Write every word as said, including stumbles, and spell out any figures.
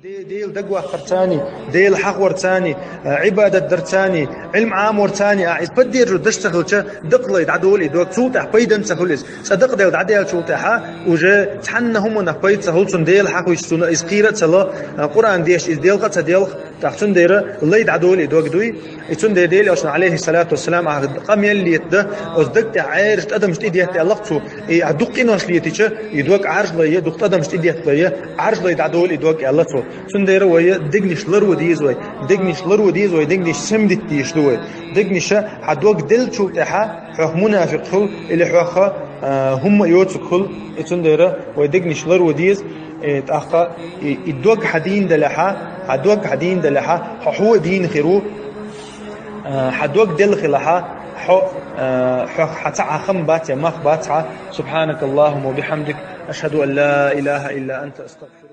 Де-, Дела дагаваккхарцани, Дела хьахорцани, а, Ӏибадат дарцани, Ӏилма Ӏаморцани, а, из поддерживать деш ца хилча, дакъа лай дӀадола и дог, цул тӀехьа пайдана ца хуьлу иза. Цкъа дакъа делла дӀадаьллачул тӀехьа, уже цхьанна хӀуманах пайда ца хуьлу цунна, Дела хьахуьйсу цунна, иза кхийра а ца ло, а, Къуръан деш, иза делха а ца делха, тӀаккха цундела лай дӀадола и дог дуй. И цундела Делан Элчано, алейхиссалату вассалам, а къамел летаде, оцу даг тӀехь Ӏаьржа тӀадамаш тӀедетта аьлла цо, и а дукха къинош летича, и дог Ӏаржлай, дукха тӀадамаш тӀедетталай, Ӏаржлай дӀадола и дог аьлла цо. Цундела вай дегнаш ларво деза вай, дегнаш ларво деза вай, дегнаш сема дита дезаш ду вай. Дегнаша хьан дог деллачул тӀехьа хьох мунафикъ хуьлу или хьох, а, хӀумма а йоцург хуьлу, и цундела вай дегнаш ларво деза, э, тӀаккха и, и дог хьан дийна делахьа, хьан дог хьан дийна делахьа, хьо хьо а дийна хир ву, а, хьан дог делла хилахьа, хьо, а, хьох хьан цхьа а хам бац я мах бац хьан. سبحانك اللهم وبحمدك، أشهد أن لا إله إلا أنت، أستغفرك.